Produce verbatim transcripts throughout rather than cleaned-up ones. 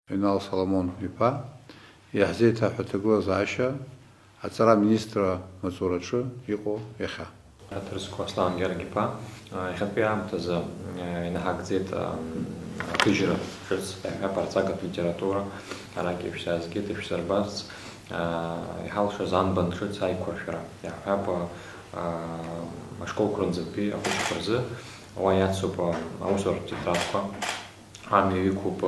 Инал Соломон-иԥа иаҳзеиҭаҳәа аҭагылазаашьа аҵара аминистрра маҵураҿы иҟоу иахьа. Аҭырқәа Аслан Гьаргь-иԥа, иахьатәи аамҭазы инаҳагӡеит аҭыжьра ҿыц, иаҳҳәап, арҵагатә литература, арагьы ишәзаазгеит, ишәсырбарц, иҳалшаз анбан ҿыц аиқәыршәара, иаҳҳәап, ашколқәа рынӡатәи ахәыҷқәа рзы уа иацуп аусуратә тетрадқәа. Амҩа иқәуп,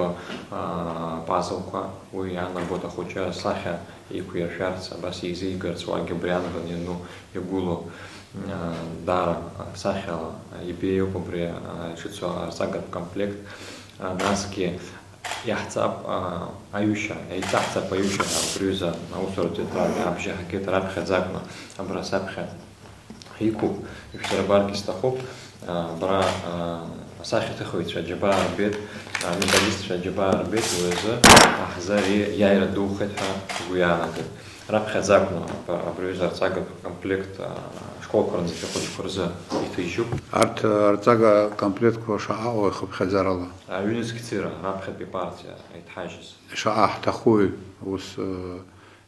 аа, пазлқәа, уи иаанагоит ахәыҷы асахьа еиқәиршәарц, абас еизигарц, уагьы абри анбан иану, иагәылоу, аа, даара сахьала ибеиоуп абри, аа, иҿыцу арҵагатә комплект, аа, насгьы иаҳҵап, аа, аҩышьа, еиҵаҳҵап аҩышьа, абри аҩыза аусуратә тетрад абжьы ҳагеит раԥхьаӡакәны, абра саԥхьа. Иқәуп, ишәзырбаргьы сҭахуп, а, абра, а, асахьаҭыхҩцәа аџьабаа рбеит, а, аменталистцәа аџьабаа рбеит, уи азы ҳзы ари иааира духеит ҳәа сгәы иаанагеит. Раԥхьаӡа акәны аб-, абри аҩыза арҵагатә комплект, а, ашколқәа рынӡатәи ахәыҷқәа рзы иҭыжьуп. Арҭ, а, арҵага комплектқәа шаҟа ыҟоу ихыԥхьаӡарала? А, ҩнызқь цыра раԥхьатәи партиа иҭҳажьыз. Шаҟа ҳҭахуи ус, а,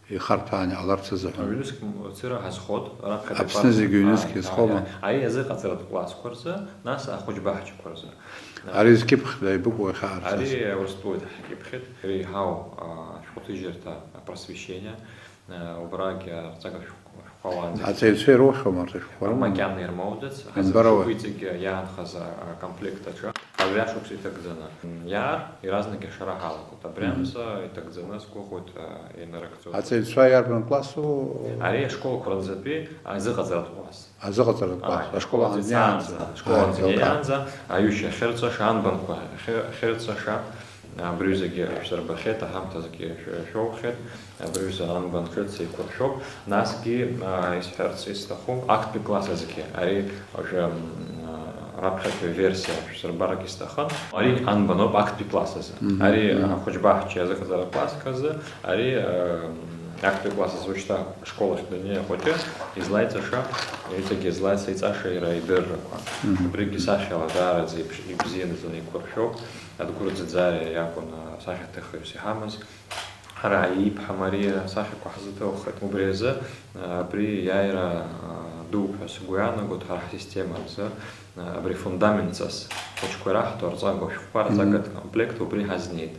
ихарҭәаан иҟаларц азыҳәан. Аҩнызқь мацара ҳазхот, раԥхьатәи Аԥсны зегьы ҩнызқь иазхома? Ари азыҟаҵаратә классқәа рзы, нас ахәыҷбаҳчақәа рзы. Ари зқьыԥхьда ибыкәу иахьа арҵаз? Ари устәуеит, ҳкьыԥхьит, реиҳау, а, ашәҟәыҭыжьырҭа, апросвещение, а, убрагь арҵага шәҟәқәа уаанӡа. Аҵаҩцәа ирухьома арҭ ашәҟәқәа рыманы? Макьана ирмоуӡац, Имбароуи. Ҳазыршуп иҵегьы иаанхаз, а, акомплект аҿы. Абри ашықәс иҭагӡаны. Иаар, иаразнак ашара ҳалагоит. Абри Мгм. Амза иҭагӡаны сгәыӷуеит, а, ианырыгӡо. Аҵаҩцәа иарбан классу? Ари ашколқәа рынӡатәи азыҟаҵаратә класс. Азыҟаҵаратә класс. Ааи, ашкол аҟынӡа иаанӡа. Ашкол аҟынӡа иаанӡа, аҩышьа ахьырҵаша, анбанқәа ахьы-, ахьырҵаша, абри зегьы шәзырбахьеит, аҳамҭазгьы шәы-, шәоухьеит. Абри аҩыза анбан ҿыц еиқәыршәоуп. Насгьы, аа, исҳәарц исҭаху, актәи класс азгьы, ари уажәы, м, раԥхьатәи аверсиа шәсырбаргьы сҭахын. Ари анбаноуп актәи класс азы. Мгм, Ари, мгм. Ахәыҷбаҳча иазыҟаҵара класск азы, ари, м, актәи класс азы уажәшьҭа ашкол ахь даннеи ахәыҷы излаиҵаша, иҵегьы излаиҵаша иара идыррақәа. Мгм. Убригьы сахьала даараӡа ибз-, ибзиаӡаны еиқәыршәоуп. Адгәыр Ӡаӡариа иакәын, а, асахьаҭыхҩыс иҳамаз. Ҳара Иԥҳа Мариа асахьақәа ҳзыҭоуххеит. Убри азы, а, абри иааира, а, дууп ҳәа сгәы иаанагоит ҳара ҳсистема азы, а, абри фундаментҵас хәыҷқәа ираҳҭо арҵага шәҟәқәа, Мгм. Арҵагатә комплект убри ҳазнеит.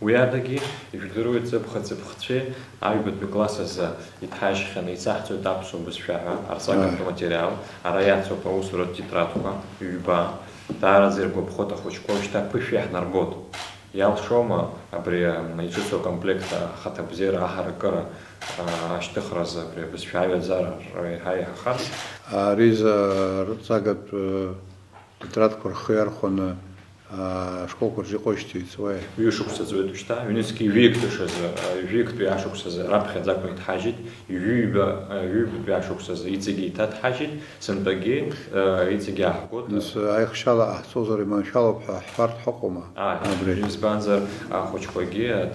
Уи адагьы, ижәдыруеит, ҵыԥх-ҵыԥхцәеи аҩбатәи класс азы иҭҳажьхьаны ицаҳҵоит аԥсуа бызшәа ҳәа арҵагатә Ааи. Материал, ара иацуп аусуратә тетрадқәа, ҩба, даараӡа иргәаԥхоит ахәыҷқәа, уажәшьҭа ԥышәа иаҳнарбоит. Иалшома абри, м, иҿыцу акомплект ахаҭабзиара аҳаракыра, а, ашьҭыхразы абри абызшәа аҩаӡара еиҳа еиҳахарц? Ари за рҵагатә, э, тетрадқәа рхы иархәаны, а, ашколқәа рҿы иҟоу ишьҭеиҵуеи? Ҩышықәса ҵуеит уажәшьҭа, ҩнызқьи жәиктәи шазы, а, жәиктәи ашықәсазы раԥхьаӡа акәны иҭҳажьит, ҩба, а, ҩбатәи ашықәсазы иҵегьы иҭаҭҳажьит, Сынтәагьы, э, иҵегь ааҳгоит. Нас, э, аихшьала ҟаҳҵозар иманшәалоуп ҳәа ҳҳәартә ҳаҟоума? Ааи, абри. Избанзар, ахәыҷқәагьы, а,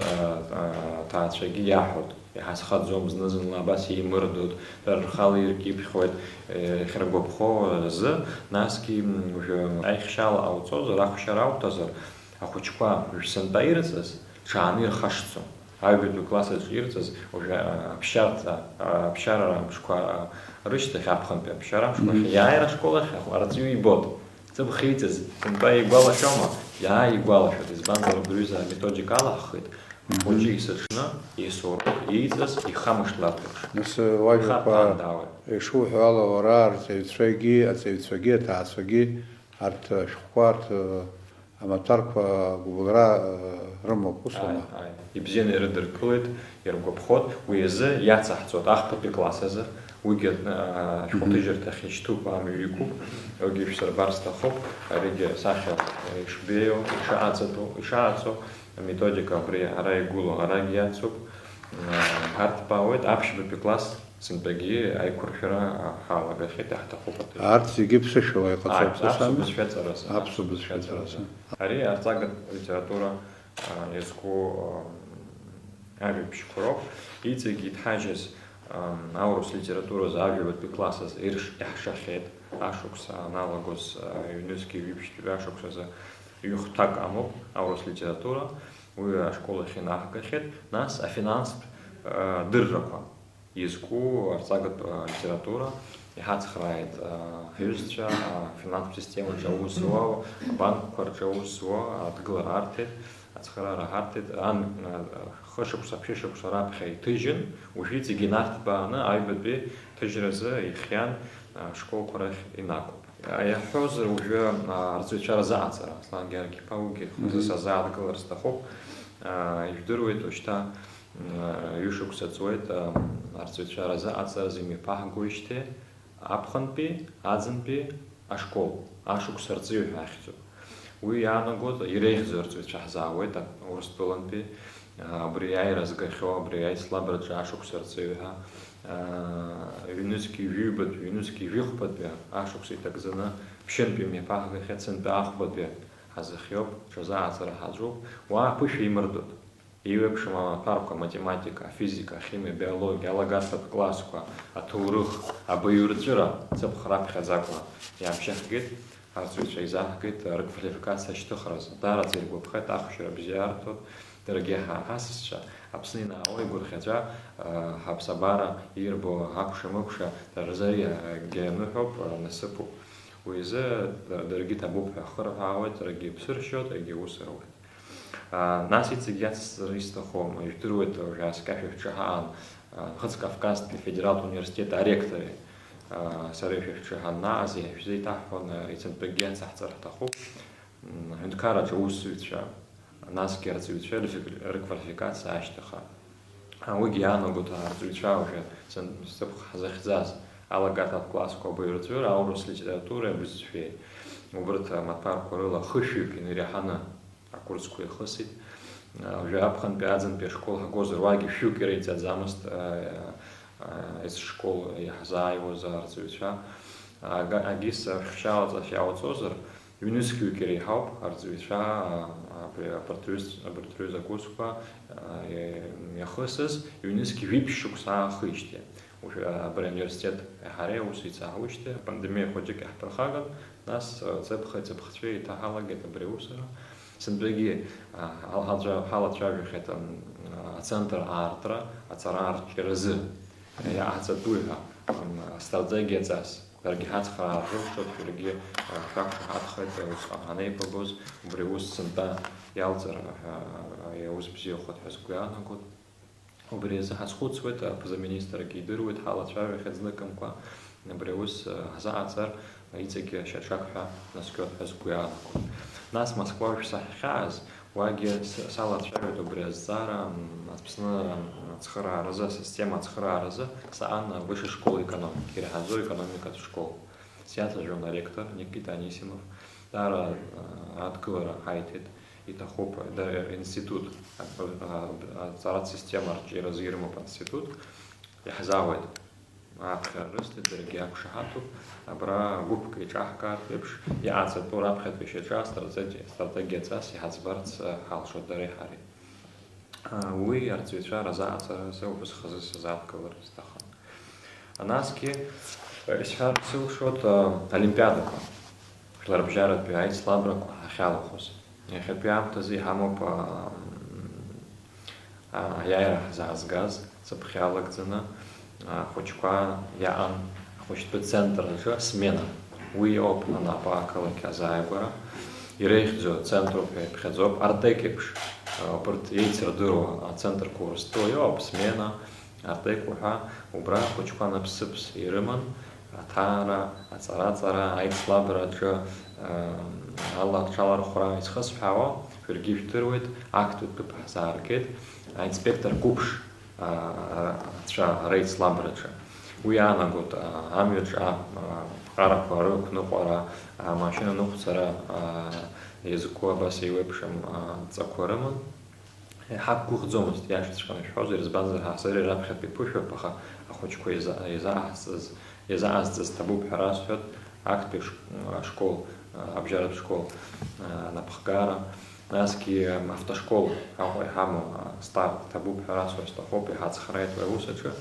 а, аҭаацәагьы иаҳәоит, иҳазхаӡом, зны-зынла абас еимырдоит, дара рхала иркьыԥхьуеит, э, иахьыргәаԥхо азы, насгьы, м, уажәы аихшьала ҟауҵозар, ахәшьара ауҭазар, ахәыҷқәа уажә сынтәа ирыҵаз, ҽааны ирхашҭӡом. Аҩбатәи класс аҿы ирҵаз, уажәы, а, аԥсшьарҭа, а, аԥсшьарара амшқәа, а, рышьҭахь, аԥхынтәи аԥсшьара амшқәа Мгм. Иааира ашкол ахь ахә-, арҵаҩы ибоит. Ҵыԥх иҵаз, сынтәа игәалашәома? Иааи, игәалашәоит. Избанзар, абри аҩыза аметодика алаҳхит. Мгм. Хәыҷы есыҽны, есоурок ииҵаз ихамышҭлартә еиԥш. Нас, уажәақәа Ихарҭәаандаауеит. Ишуҳәо ала, уара арҵаҩцәагьы, аҵаҩцәагьы, аҭаацәагьы, арҭ ашәҟәқәа, арҭ, Амаҭәарқәа гәыбылра, э, рымоуп, усоума? Ааи, ааи. Ибзианы ирыдыркылеит, иргәаԥхоит. Уи азы иацаҳҵоит ахԥатәи класс азы. Уигьы, э, ашәҟәыҭыжьырҭахь ишьҭуп, амҩа иқәуп. Уигьы ишәсырбар сҭахуп. Аригьы асахьа, э, ишбеиоу, ишааҵатәу, ишааҵоу, аметодика абри ара игылоу, арагь иацуп. Э, ҳарҭбаауеит аԥшьбатәи класс. Сынтәагьы аиқәыршәара ҳалагахьеит, иаҳҭахуп аҭыжьра. Арҭ зегьы ԥсышәала иҟаҵоуп, Ааи, ус аԥсуа ами? Бызшәаҵаразы, Аԥсуа аԥсуа бызшәаҵаразы. Бызшәаҵаразы. Ари арҵагатә литература, а, иазку, а, ажәабжьқәа роуп. Иҵегь иҭҳажьыз, а, аурыс литературазы ажәабатәи класс азы ирш-, иаҳшахьеит, ашықәс аналагоз, а, ҩнызқьи ҩажәи ԥшьтәи ашықәс азы ҩ-хәҭак амоуп аурыс литература. Уи ашкол ахь инаҳгахьеит, нас афинанстә, а, дыррақәа изку арҵагатә, а, литература иҳацхрааит, а, ҳҩызцәа, а, афинанстә системаҿы аус зуа, абанкқәа рҿы аус зуа адгылара арҭеит, ацхыраара ҳарҭеит. Ан, а, хышықәса, ԥшьышықәса раԥхьа иҭыжьын, уажәы иҵегь инарҭбааны аҩбатәи ҭыжьразы ихиан, а, школқәа рахь инагоуп. Иаҳҳәозар, уажәы, а, арҵаҩцәа разыҟаҵара, Аслан Георги-иԥа, уигьы хазы Мгм. сазааҭгылар сҭахуп. А, ижәдыруеит, уажәшьҭа, м, а, ҩышықәса ҵуеит, а, арҵаҩцәа разыҟаҵаразы имҩаԥаҳгоижьҭеи аԥхынтәи, аӡынтәи ашкол, ашықәс арҵаҩы ҳәа ахьӡуп. Уи иаанагоит, иреиӷьӡоу арҵаҩцәа ҳзаауеит, а, Урыстәылантәи, а, абри аиааира згахьоу, абри аицлабраҿы ашықәс арҵаҩы ҳәа, а, ҩнызқьи жәаҩбатәи, ҩнызқьи жәахәбатәи ашықәс иҭагӡаны ԥшьынтәи мҩаԥаҳгахьеит, сынтәа ахәбатәи ҳазыхиоуп, ҽазы ааҵара ҳаҿуп. Уа аԥышәа имырдоит. Еиуеиԥшым амаҭәарқәа, аматематика, афизика, ахимиа, абиологиа, алагарҭатә классқәа, аҭоурых, абаҩрҵәыра, ҵыԥх раԥхьаӡакәа иаҳшьахгеит, арҵаҩцәа еизаҳгеит рыквалификациа ашьҭыхразы. Даараӡа иргәаԥхеит, ахәшьара бзиа арҭоит, даргьы ҳа ҳасасцәа, Аԥсны ианаауа игәырӷьаҵәа, а, ҳаԥсабара ирбо акәша-мыкәша дара рзы иагьаныҳәоуп, а, насыԥуп. Уи изы да-, даргьы ҭабуп ҳәа ахы рҳәаауеит, даргьы иԥсы ршьоит, егьа ус руеит. А, нас иҵегь иацсҵар исҭаху, ижәдыруеит, уажә ааскьа шәа шәҽы ҳаан, а, Нхыҵ Кавказтәи афедералтә университет аректори, а, сареи шәа шәҽы ҳаннааз, шәзеиҭаҳҳәон, а, иацынтәыкгьы иацаҳҵар ҳҭахуп, м, аҳәынҭқарраҿы аусзуҩцәа, насгьы арҵаҩцәа рфик-, рыквалификациа ашьҭаха. А, уигьы иаанагоит арҵаҩцәа уажәы сцыԥх ҳзыхьӡаз, алагарҭатә классқәа абаҩрҵәыра, аурыс литературеи абызшәеи, убарҭ амаҭәарқәа рыла хышәҩык инареиҳаны акурсқәа ихысит. Уажәы аԥхынтәи аӡынтәи ашкол ҳагозар, уагьы шәҩык иреиҵаӡамызт, а, а, есышкол иаҳзааиуаз арҵаҩцәа. Ага-, агис ахьшьалаҵашьа иаауҵозар, ҩнызқьҩык иреиҳауп арҵаҩцәа, а, абри, абарҭ рҩыз-, абарҭ рҩыза акурсқәа, а, иа-, иахысыз, ҩнызқь жәиԥшь шықәса аахижьҭеи. Уажәы абри ауниверситет ҳара аус иҵаауижьҭеи апандемиа хәыҷык иаҳԥырхаган, нас, а, ҵыԥхи ҵыԥхцәеи еиҭаҳалагеит абри аусура. Сынтәагьы, а, ҳалацәа-, ҳалацәажәахьеит, ам, ацентр аартра, аҵара арҿиаразы иааҳҵатәуи ҳәа, ам, астратегиаҵас. Даргьы ҳацхраар рылшоит, шәаргьы, а, шәақәшаҳаҭхеит, усҟан ҳанеибабоз, убри аус сынтәа иалҵыр, а, а, иаус бзиахоит ҳәа сгәы иаанагоит. Убри азы ҳазхәыцуеит, аԥыза-министргьы идыруеит, ҳалацәажәахьеит зныкымкәа, абри аус, а, ҳзаҟаҵар, иҵегьы шьаҿак ҳәа наскьоит ҳәа сгәы иаанагоит. Нас Москва шәсаҳхьааз, уагьы с-, салацәажәоит убри азҵаара, м, Аԥсны ацхырааразы, асистема ацхырааразы саан высшей школы экономики, ираҳаӡоу аекономикатә школ. Сиацәажәон аректор Никита Анисимов, даара, а, адгылара ҳаиҭеит, иҭахуп, да-, институт, а, а, аҵаратә система арҿиаразы ирымоуп аинститут, иаҳзаауеит. Аԥхьара рысҭеит, даргьы иақәшаҳаҭуп, абра гәыԥк еиҿаҳкаартә еиԥш, иааҵатәу раԥхьатәи шьаҿа астратеги-, астратегиаҵас иҳаӡбарц, а, ҳалшоит дареи ҳареи. А, уи арҵаҩцәа разаҟаҵаразы убас хазы сазааҭгылар сҭахын. Насгьы, а, исҳәар сылшоит, а, олимпиадақәа, жәларбжьаратәи аицлабрақәа ҳахьалахәыз. Иахьатәи аамҭазы иҳамоуп, а, м, а, аиааира ҳзаазгаз, цыԥхьалагӡаны, ахәыҷқәа иаан ахәыҷтәы центр аҿы смена. Уи ауп анапы ақалақь азааигәара. Иреиӷьӡоу центруп ҳәа иԥхьаӡоуп. Артек еиԥш, а, убарҭ еицырдыруа ацентрқәа Урыстәыла иоуп, смена, Артек уҳәа, убра ахәыҷқәа наԥсыԥс ирыман, аҭаара, аҵараҵара, аицлабраҿы, ам, ала-, аҽалархәра изхысҳәаауа, шәаргьы ижәдыруеит, актәи ҭыԥ ҳзааргеит, аинспектор қәыԥш, а, а, цәа реицлабраҿы. Уи иаанагоит, а, амҩаҿы, а, а, ҟарақәа рықәныҟәара, амашьына ныҟәцара, а, иазку абас еиуеиԥшым, а, ҵақәа рыман. Ҳақәгәыӷӡомызт, иашаҵәҟьаны ишәҳәозар, избанзар, ҳа сара раԥхьатәи ԥышәоуп, аха ахәыҷқәа иаза-, иазааҳҵаз, иазааҳҵаз ҭабуп ҳәа расҳәоит, актәи ш-, ашкол, абжьаратә школ, анапхгара, насгьы автошкол Аҟәа иҳамоу, астарт ҭабуп ҳәа расҳәар сҭахуп, иҳацхраит уи аус аҿы.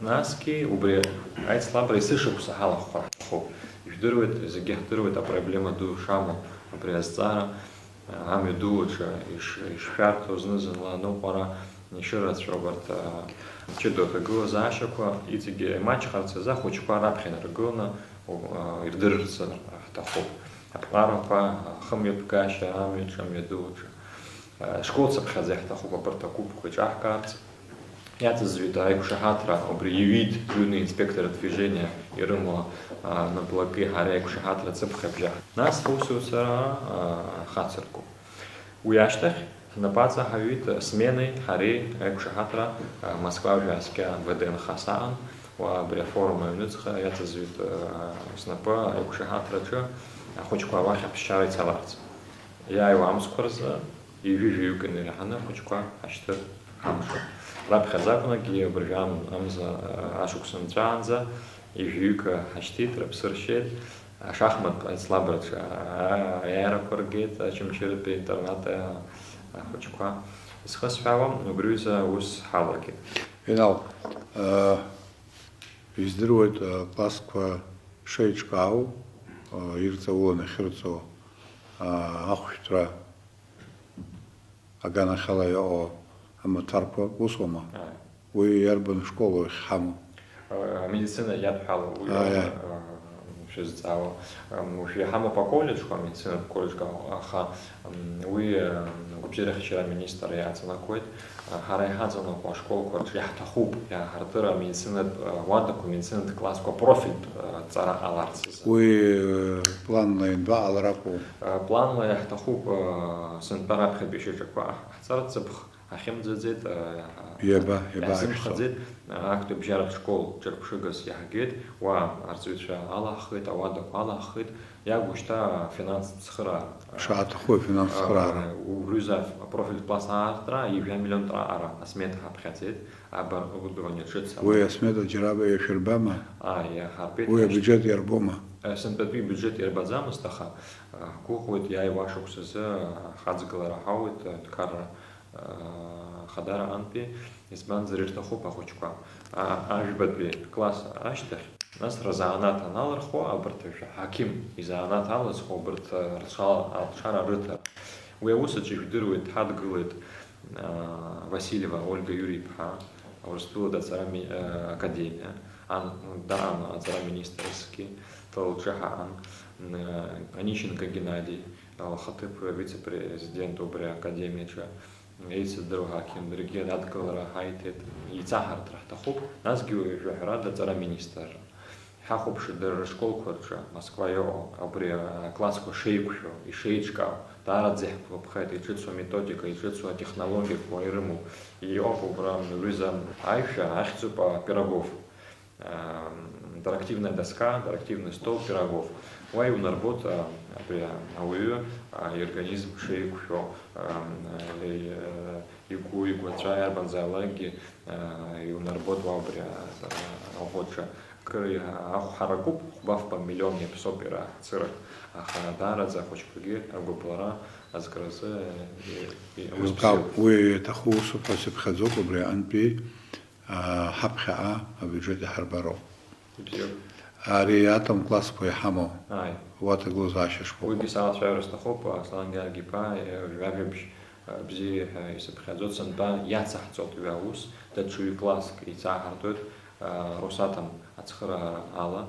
Насгьы убри аицлабра есышықәса ҳалахәхар ҳҭахуп. Ижәдыруеит, зегьы ҳдыруеит апроблема ду шамоу абри азҵаара. Амҩа ду аҿы иш-, ишшәарҭоу зны-зынла аныҟәара ишырацәоу абарҭ, а, ҷыдоу аҭагылазаашьақәа иҵегьы имаҷхарц азы ахәыҷқәа раԥхьа инаргыланы, у-, а, ирдырырц ҳҭахуп. Аԥҟарақәа, ахымҩаԥгашьа, амҩаҿы, амҩадуаҿы. А, школ цыԥхьаӡа иаҳҭахуп абарҭ агәыԥқәа иҿаҳкаарц. Иаҵызҩит аиқәшаҳаҭра, убри иҩит зҩны инспектор движение ирымоу, а, наплаки ҳареи аиқәшаҳаҭра цыԥхьабжьа. Нас ҳусуцәа, а, хацыркуп. Уи ашьҭахь ҳнапаҵа ҳаҩит сменеи ҳареи аиқәшаҳаҭра, а, Москва жәаскьа В Д Н Х саан, уа абри афорум аҩныҵҟа иаҵызҩит, а, снапы аиқәшаҳаҭраҿы ахәыҷқәа уахь аԥсшьара ицаларц. Иааиуа амзқәа рзы ҩажәи жәаҩык инеиҳаны ахәыҷқәа ҳашьҭыр ҳамшуп. Раԥхьаӡа акәнагьы абыржәы ам-, амза, а, ашықәс нҵәаанӡа ҩажәаҩык ҳашьҭит, рыԥсы ршьеит, ашахматтә аицлабраҿы, а, аиааирақәа ргеит, Очамчыратәи интернат, а, ахәыҷқәа. Исхысҳәаауа, убри аҩыза аус ҳалагеит. Инал, а, издыруеит, а, классқәа шеиҿкаау, а, ирҵаулан ахьырҵо, а, ахәшәтәра аганахьала иҟоу амаҭәарқәа, усоума? Ааи. Уи иарбан школу ахьҳамоу? Э, амедицина иадҳәалоу, уи Ааи, аума, ааи. Э, шәызҵаауа. Ам, уажәы иҳамоуп аколлеџьқәа, амедицинатә коллеџьқәа, аха, м, уи, э, агәабзиарахьчара аминистр иаҵанакуеит. Э, ҳара иҳаҵанакуа ашколқәа рҿы иаҳҭахуп, иаҳартыр амедицинатә, э, уадақәа, амедицинатә классқәа профильтә, э, ҵара ҟаларц азы. Уи, э, планла ианбаҟалар акәу? Э, планла иаҳҭахуп, э, сынтәа раԥхьатәи шьаҿақәа ҳҵарцыԥх ҳахьымӡаӡеит, э, Иаба, иаба иаҳзымхаӡеит, э, актәи абжьаратә школ ҿырԥшыгас иаҳгеит, уа арҵаҩцәа алаҳхит, ауадақәа алаҳхит, иагу шьҭа афинанстә цхыраара. Шаҭаху афинанстә цхыраара. Э, убри аҩыза апрофильтә класс аартра, ҩажәа миллионтә раҟара асмета ҳаԥхьаӡеит, оборудование ҿыц. Уи асмета џьара иашәырбама? Ааи, иаҳарбеит. Уи абиуџьет иарбома? Э, сынтәатәи абиуџьет иарбаӡамызт, аха, э, ҳгәыӷуеит, иааиуа ашықәс азы, э, ҳаӡгылара ҳауеит, э, дкарра, э, хадара антәи, избанзар ирҭахуп ахәыҷқәа. А, ажәбатәи класс ашьҭахь, нас рзанааҭ аналырхуа, абарҭ ажәа ҳақьым изанааҭ алызхуа, абарҭ, э, рцәала алшара рыҭар. Уи аус аҿы ижәдыруеит, дҳадгылеит, э, Васильева Ольга Юрьевна, Урыстәылатәи аҵара ми-, э, академиа, ан-, даан аҵара министрсгьы, лҿы ҳаан, н-, Онищенко Геннади, лхаҭыԥуаҩ, вице-президент убри академиаҿы, еицырдыруа ҳақьым, даргьы адгылара ҳаиҭеит, еиҵаҳарҭар ҳҭахуп, насгьы уажәы ҳәарада аҵара аминистрра. Ҳахәаԥшыр дара рышколқәа рҿы, Москва иҟоу, абри аклассқәа шеиқәшәо, ишеиҿкаау, даараӡа иаҳгәаԥхеит, иҿыцу аметодика, иҿыцу атехнологиақәа ирымоу. Иоуп убра, рҩыза, аишәа ахьӡуп, а, Пирогов. Ам, интерактивная доска, интерактивный стол Пирогов. Уа иунарбоит, а, абри ауаҩы, а, иорганизм шеиқәшәо, ам, а, и-, а, игәы, игәаҵәа иарбанзаалакгьы, а, иунарбоит уа убри, а, а, аӷәаҿы. Кыр иа-, ахә ҳаракуп, хәба-фба миллион иаԥсоуп иара ацыра, аха даараӡа ахәыҷқәагьы агәыбылра азкразы, и-, и-, аус Еилкаауп, бзиоуп. Уи иаҭаху усуп ҳәа сыԥхьаӡоуп, убри аҟынтәи, аа, ҳаԥхьаҟа абиуџьет иҳарбароуп. Ибзиоуп. Ари атом классқәа иҳамоу Ааи. Уа ҭагылазаашьа школқәа. Уигьы салацәажәар сҭахуп, Аслан Георги-иԥа, жәабжь, а, бзиа ҳәа исыԥхьаӡоит, сынтәа иацаҳҵоит уи аус, даҽа ҩ-класск еицаҳартәоит, а, Росатом ацхыраара ала.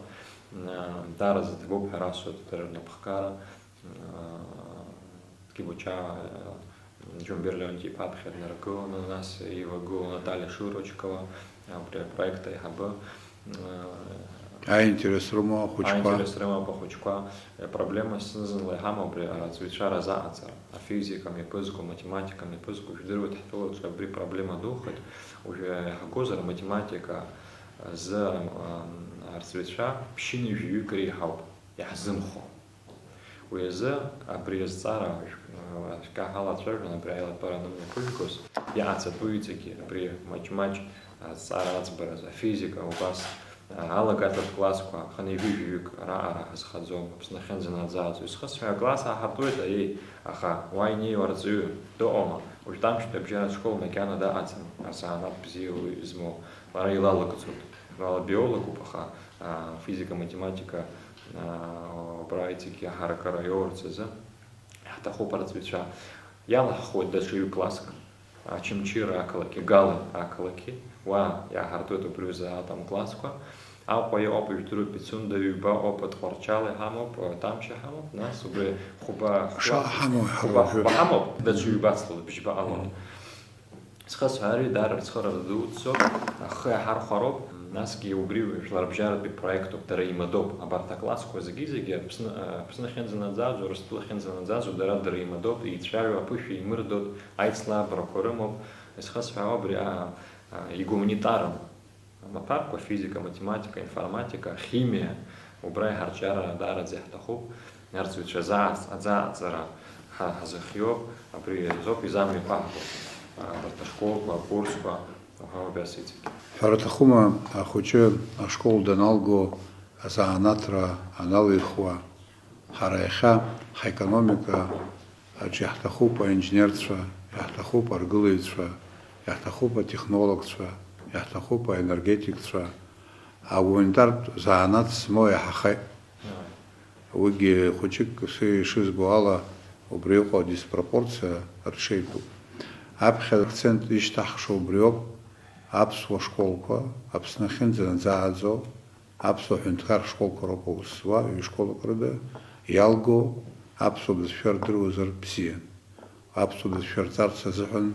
А, даараӡа иҭабуп ҳәа расҳәоит дара рнапхгара. А, Кибуча, э, Џьумбер Леонти-иԥа аԥхьа днаргыланы, нас еивагылоу Наталиа Шурочкова, абри апроект аиҳабы, э, Аинтерес рымоу ахәыҷқәа. Аинтерес рымоуп ахәыҷқәа. Э, проблема зны-зынла иҳамоу абри арҵаҩцәа разаҟаҵара. Афизика мҩаԥызго, аматематика мҩаԥызго, жәдыруеит, ҳтәылаҿы абри проблема духеит. Уажәы иаҳгозар, аматематика азы, ам, арҵаҩцәа ԥшьынҩажәаҩык реиҳауп иаҳзымхо. Уи азы абри азҵаара, а, шәкаҳалацәажәон, абри аилатәара анымҩаԥыжәгоз, иҟаҵатәу иҵегьы абри маҷ-маҷ азҵаара аӡбараз, афизика, убас, а, алагатәратә классқәа, хынҩажәи жәаҩык раҟара ҳазхаӡом, Аԥсны ахьынӡанаӡааӡо. Исхысҳәаау акласс ааҳартуеит, аиеи, аха уа инеиуа арҵаҩы дыҟоума? Уажәтәи амшьтәи абжьаратә школ макьана даҟаӡам, азанааҭ бзиа уи змоу, лара илалагӡоуп. Лара биологуп, аха, а, физика, математика, а, убра иҵегьы аҳаракыра иоурц азы Иаҳҭахуп арҵаҩцәа. Иалаҳхуеит даҽа ҩ-класск, Очамчыра ақалақьи, Гала ақалақьи, уа иааҳартуеит убри рзы атәым классқәа. Аҟәа иҟоуп, ижәдыруеит, Пицунда ҩба ыҟоуп, Тҟәарчал иҳамоуп, Тамшь иҳамоуп, нас убри хәба, хәба, Шаҟа ҳамоу, хәба, ҳара хәба ҳамоуп, даҽа ҩбацлоит, бжьба алоуп. Мгм. Схысҳәаари, даара рцхыраара дуӡӡоуп, ахы иаҳархәароуп, насгьы убри жәларбжьаратәи проектуп, дара имадоуп, абарҭ аклассқәа зегьы-зегьы Аԥсны, Аԥсны ахьынӡанаӡаӡо, Урыстәыла ахьынӡанаӡаӡо, дара, дара имадоуп, еицәажәо, аԥышәа еимырдоит, аицлабрақәа рымоуп, исхысҳәаауа абри, а, а, игуманитарым. Амаҭәарқәа, физика, математика, информатика, химиа, убра иҳарҿиара даараӡа иаҳҭахуп. Арҵаҩцәа азааҵ-, азааӡара ҳа-, ҳазыхиоуп, абри азоуп изамҩақәаҳгоу, а, абарҭ ашколқәа, акурсқәа, уҳәа убас иҵегь. Ҳәара аҭахума, ахәыҷы ашкол даналго, азанааҭра аналихуа, Ҳара иахьа ҳаекономика аҿы иаҳҭахуп аинженерцәа, иаҳҭахуп аргылаҩцәа, иаҳҭахуп атехнологцәа, иаҳҭахуп аенергетикцәа, агуманитартә занааҭ змоу иаҳахеит. Уигьы хәыҷык, сара ишызбо ала, убри иҟоу адиспропорциа рҽеитәуп. Аԥхьа акцент ишьҭаҳхша убриоуп, аԥсуа школқәа, Аԥсны ахьынӡанаӡааӡо, Аԥсуа ҳәынҭқар школқәа роуп аус зуа, ҩышколак рыда, иалго аԥсуа бызшәа рдыруазар бзиан. Аԥсуа бызшәа рҵарц азыҳәан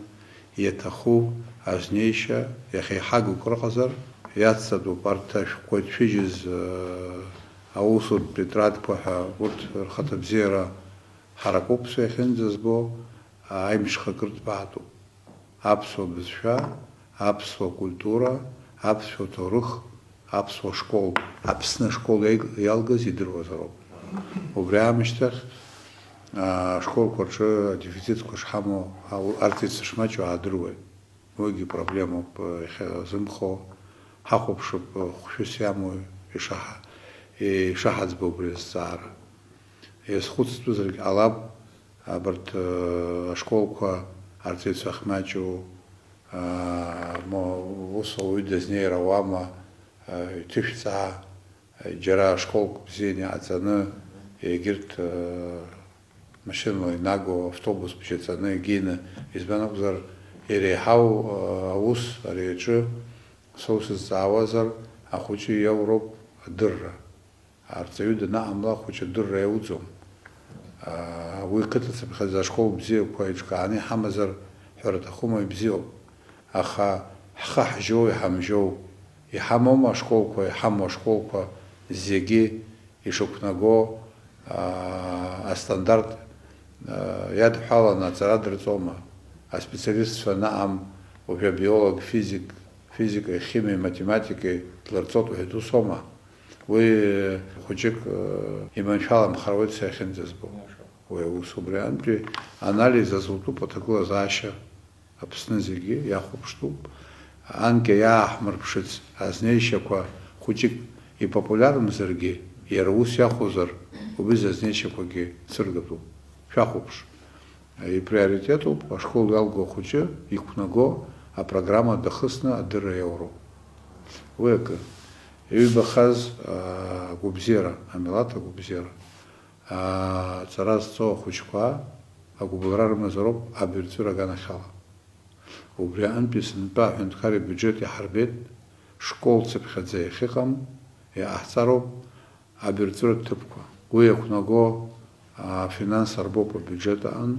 иаҭаху азнеишьа иахьеиҳагоу кыр ыҟазар, иацҵатәуп арҭ ашәҟәқәа иҭшәыжьыз, э, аусутә тетрадқәа ҳәа урҭ рхаҭабзиара ҳаракуп, са иахьынӡазбо, аимҽхак рыҭбаатәуп. Аԥсуа бызшәа, аԥсуа культура, аԥсуа ҭоурых, аԥсуа школ, Аԥсны ашкол иаг-, иалгаз идыруазароуп. Убри аамышьҭахь, аа, ашколқәа рҿы адефицитқәа шҳамоу, ау-, арҵаҩцәа шмаҷу аадыруеит. Уигьы проблемоуп, иахьазымхо. Ҳахәаԥшып, хәшәыс иамоу ишаҳа-, ишаҳаӡбо убри азҵаара. Иазхәыцтәызаргь ҟалап, абарҭ, э, ашколқәа арҵаҩцәа ахьмаҷу, аа, мо-, ус ауаҩы дазнеир ауама, э, иҭышәҵаа, џьара ашколқәа бзианы иҟаҵаны, егьырҭ, э, машьынала инаго автобус бжьаҵаны егьины, избан акәзар, иреиҳау, э, аус ари аҿы, сара сызҵаауазар, ахәыҷы иоуроуп адырра. Арҵаҩы данаҟамла, ахәыҷы адырра иауӡом. Аа, уи қыҭацыԥхьаӡа ашкол бзиақәа еиҿкааны иҳамазар, ҳәара аҭахума, ибзиоуп. Аха ҳхы ҳжьоу, иҳамжьоу, иҳамоума ашколқәа, иҳамоу ашколқәа зегьы ишықәнаго, аа, астандарт, аа, иадҳәаланы аҵара дырҵома? Аспециалистцәа анаҟам, уажәы абиолог, физик, физикеи, химиеи, математикеи длырҵоит уҳәеит, усоума? Уи хәыҷык, э, иманшәаламхар ауеит са иахьынӡазбо. Уи аус убри аҟынтәи анализ азутәуп аҭагылазаашьа Аԥсны зегьы иахәаԥштәуп. Анкьа иааҳмырԥшыц азнеишьақәа хәыҷык ипопулиарымзаргьы, иара ус иахәозар, убри азнеишьақәагьы цәыргатәуп. Шәахәаԥш. Иприоритетуп ашкол иалго ахәыҷы иқәнаго апрограмма дахысны адырра иауроу. Уи акы. Иҩбахаз, аа, агәабзиара, амилаҭ агәабзиара. Аа, аҵара зҵоу ахәыҷқәа агәыбылра рымазароуп абаҩрҵәыра аганахьала. Убри аҟынтәи сынтәа аҳәынҭқар ибиуџьет иаҳарбеит, школ цыԥхьаӡа иахьыҟам, иҟаҳҵароуп абаҩрҵәыратә ҭыԥқәа. Уи иақәнаго афинанс арбоуп абиуџьет аҟын,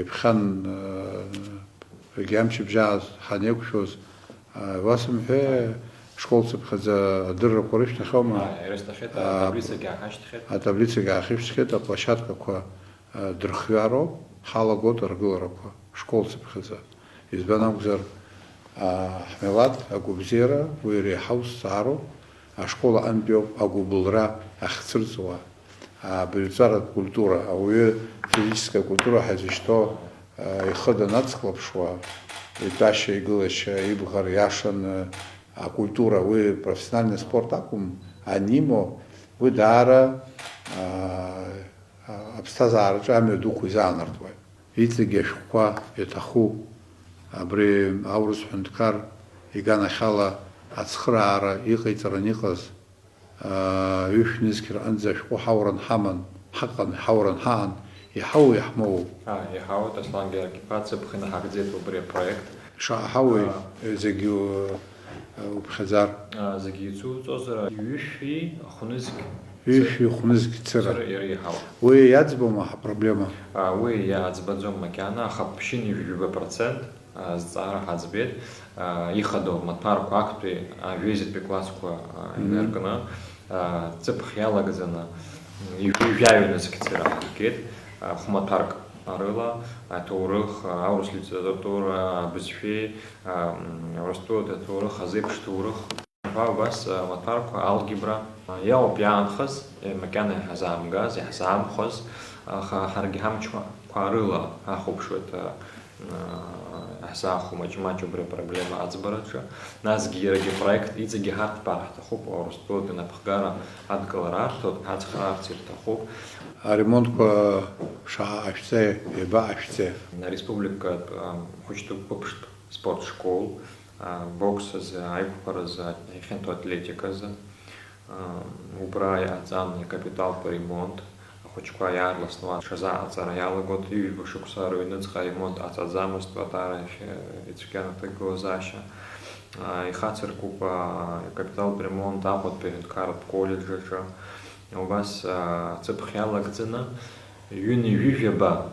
иԥхьан, э, егьи амчыбжьааз ҳанеиқәшәоз, э, уасымҳәеи, школ цыԥхьаӡа адыррақәа рышьҭахьоума? Ааи, ирышьҭахьеит, а, атаблицагьы аахашьҭхьеит. Атаблицагьы аахышьҭхьеит, аплощадкақәа, э, дырхҩароуп, ҳалагоит аргыларақәа, школ цыԥхьаӡа. Избан акәзар, а, ҳмилаҭ агәабзиара уи реиҳау зҵаароуп, ашкол аҟынтәиоуп агәыбылра ахьцәырҵуа, абаҩрҵәаратә культура, ауаҩы физическая культура ҳәа изышьҭоу, а, ихы данацклаԥшуа, итәашьа, игылашьа, ибӷар иашаны, акультура, уи профессиональный спорт акәым, анимоу, уи даара, а, а, аԥсҭазаараҿы амҩа дуқәа изаанартуеит. Иҵегьы ашәҟәқәа иаҭаху, абри аурыс ҳәынҭқар иганахьала ацхыраара иҟаиҵаран иҟаз, аа, ҩышә нызқь рҟынӡа ашәҟәы ҳауран ҳаман, ҳаҟан, ҳауран ҳаан, Иҳау, иаҳмоу? Ааи, иҳауеит, Аслан Георги-иԥа, ацыԥхь инаҳагӡеит убри апроект. Шаҳауеи, зегьы у-, уԥхьаӡар? Зегьы ицуҵозар, ҩышәи хәнызқь. Ҩышәи хәнызқь цыра. Цыра иреиҳауп. Уи иаӡбома ҳапроблема? Уи иаӡбаӡом макьана, аха ԥшьынҩажәи жәаба процент азҵаара ҳаӡбеит, ихадоу амаҭәарқәа актәи ажәеизатәи классқәа инаркны, ҵыԥх иалагӡаны ҩажәаҩы нызқь цыра ҳаргеит, хәмаҭәарк рыла, аҭоурых, аурыс литература, абызшәеи, Урыстәылатәи аҭоурых, азеиԥш ҭоурых ҳәа убас амаҭәарқәа, алгебра, иауп иаанхаз, макьана иаҳзаамгаз, иаҳзаамхәаз, аха ҳаргьы ҳамчқәа рыла ҳахәаԥшуеит, иаҳзаахәо маҷ-маҷ убри апроблема аӡбараҿы. Насгьы иарагьы апроект иҵегьы ҳарҭбаар ҳҭахуп, Урыстәылатәи анапхгара адкылара арҭоит, ҳацхраарц ирҭахуп. Аремонтқәа шаҟа ҟашәҵеи, ҩба ҟашәҵеи? Ареспубликатә хәыҷтәы қәыԥштә спорт школ, бокс азы, аиқәԥара азы, иахьанҭоу атлетика азы. Убра иҟаҵан акапиталтә ремонт. Ахәыҷқәа иаарласны уа рҽазааҟаҵара иалагоит. Ҩба шықәса рыҩныҵҟа аремонт ҟаҵаӡамызт, Ватара иахь ицәгьан аҭагылазаашьа. Ихацыркуп акапиталтә ремонт Аҟәатәи аҳәынҭқарратә коллеџь аҿы. Убас ацыԥхь иалагӡаны ҩынҩажәижәаба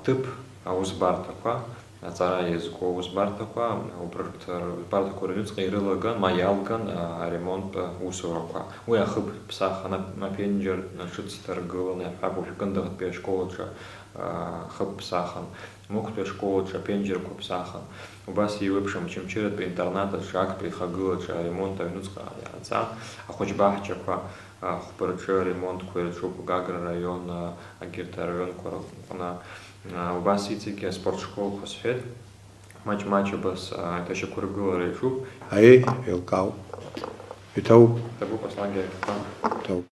ҭыԥ аусбарҭақәа, аҵара иазку аусбарҭақәа, убарҭ русбарҭақәа рыҩныҵҟа ирылаган, ма иалган аремонттә усурақәа. Уи ахыб ԥсахын, аԥенџьыр ҿыц дҭаргыланы, иаҳҳәап, уажәы Кындыӷтәи ашкол аҿы ахыб ԥсахын, Мықәтәи ашкол аҿы аԥенџьырқәа ԥсахын. Убас еиуеиԥшым Очамчыратәи аинтернат аҿы, актәи ихагылаҿы аремонт аҩныҵҟа иаанҵан, ахәыҷбаҳчақәа, Ахәба рҿы аремонтқәа ирҿуп Гагра араион, агьырҭ араионқәа рҟны. Убас иҵегьы аспорт школқәа сҳәеит, маҷ-маҷ абас аиҭашьақәыргылара иаҿуп. Аиеи, еилкаауп. Иҭоуп. Иҭабуп, Аслан Георги-иԥа. Иҭоуп.